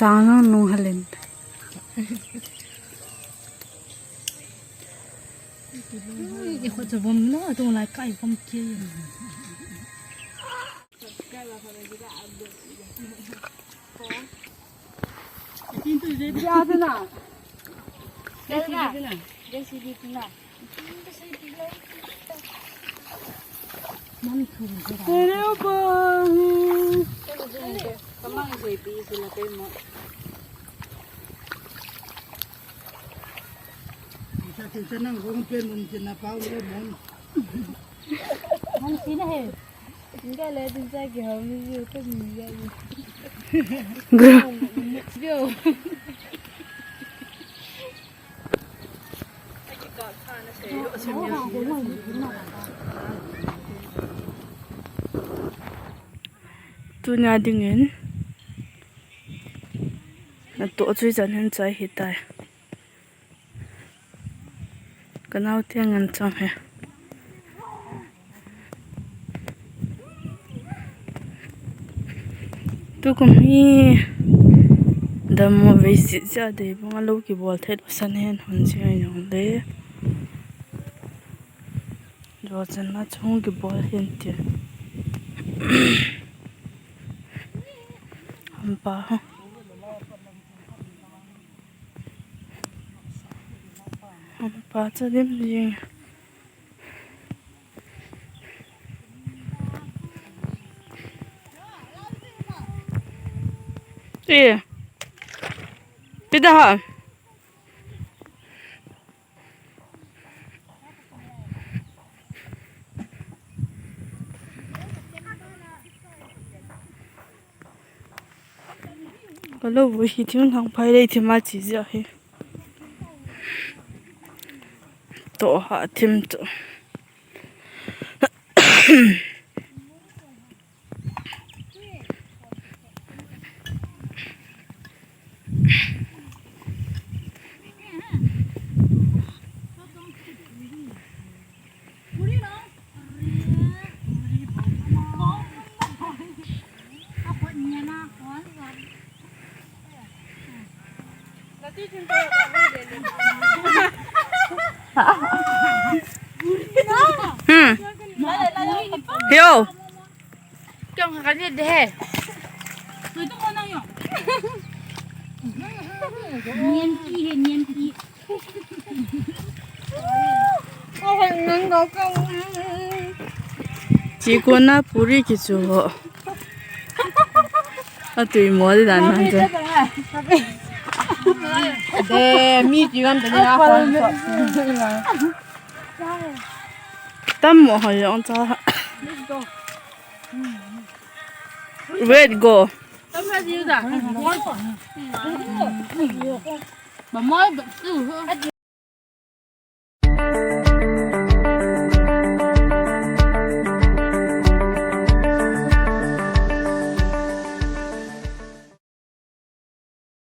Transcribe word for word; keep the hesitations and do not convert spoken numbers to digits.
Chang nung halen. Ui, i khut chu vom na, tung lai kai vom ke. Tunia dingin natoh chu ichan hin chai hitai. Ka naote ngen chang hi. Tukum hi dammo vei sit jeh a dei bang a lou kibol thei lou san hen hon jing a jong le. Jochanna chung kibol hin ti. Hampa ha. Hampa cha dim jing. E. Pida ha. Ka lou vui hi thim thang phai lei thim a chi jia hi. To ha thim to. Hmm. Yo. Kyong ka ni de he. Niam ki he, niam ki. Chi kona puri kichu ho. Atui mo di dan nan che. De, mi chi gam de ni a kon so. Tam mo ho yong cha. Wait, go.